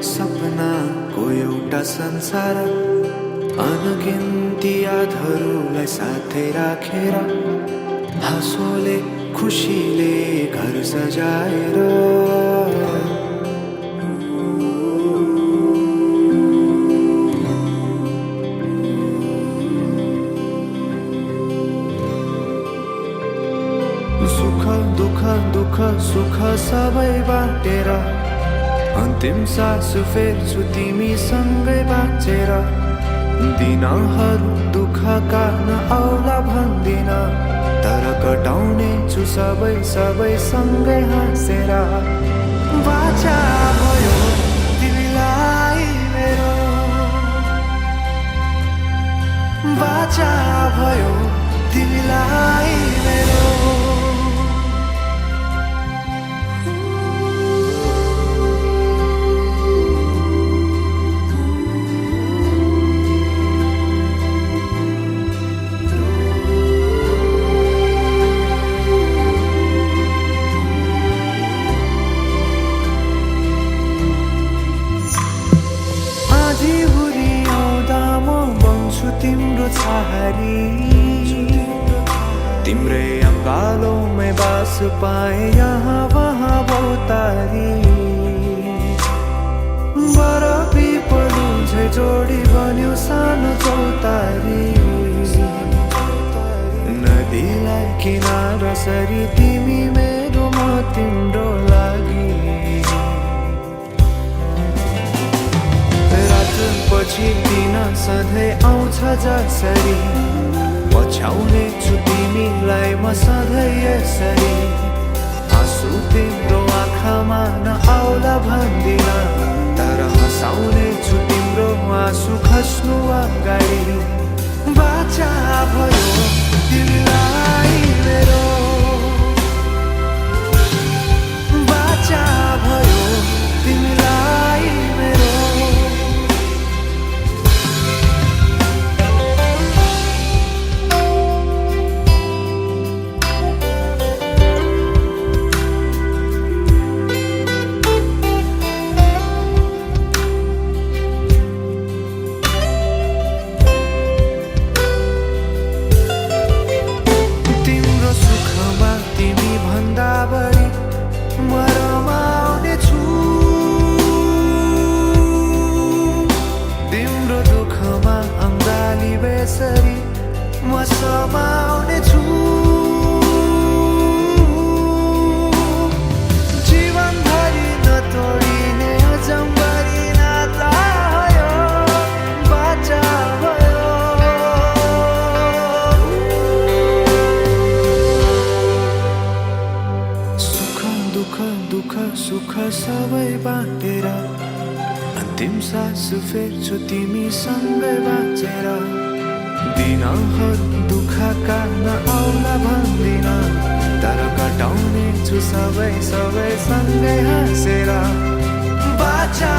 सपनाको एउटा संसार, अनगिन्ती यादहरूलाई साथै राखेर, हाँसोले खुसीले घर सजाएर। सुख दुःख दुःख सुख सबै बाटेर, अन्तिम सास फेर्छु तिमीसँगै बाँचेर। दिनहरू दुःखका नआउला भन्दिन, तर कटाउने छु सबै सबै सँगै हाँसेर। बाचा भयो तिमीलाई मेरो, बाचा भयो तिमीलाई मेरो। तिम्रो छहारी, तिम्रै अङ्गालोमै बास पाए यहाँ वहाँ बहुतारी। बरफी पलु झै जोडी बन्यो सानो चौतारी, नदीलाई किनारा सरी तिमी मेरो म तिम्रो लागि। पछि दिन सधैँ आउँछ जसरी, पछ्याउने छु तिमीलाई म सधैँ यसरी। आँसु तिम्रो आँखामा नआउला भन्दिन, तर हँसाउने छु तिम्रो आँसु खस्नु अगाडि। बाचा भयो तिमीलाई मेरो, बाचा भयो तिमीलाई मेरो। तिम्रो दुःखमा अङ्गाली बेसरी म समाउने छु। जीवनभरि नतोडिने अजम्बरी नाता यो बाचा भयो। सुख दुःख दुःख सुख सबै बाँटेर, अन्तिम सास फेर्छु तिमीसँगै बाँचेर। दिनहरू दुःखका नआउला भन्दिन, तर कटाउने छु सबै सबै सँगै हाँसेर। बाचा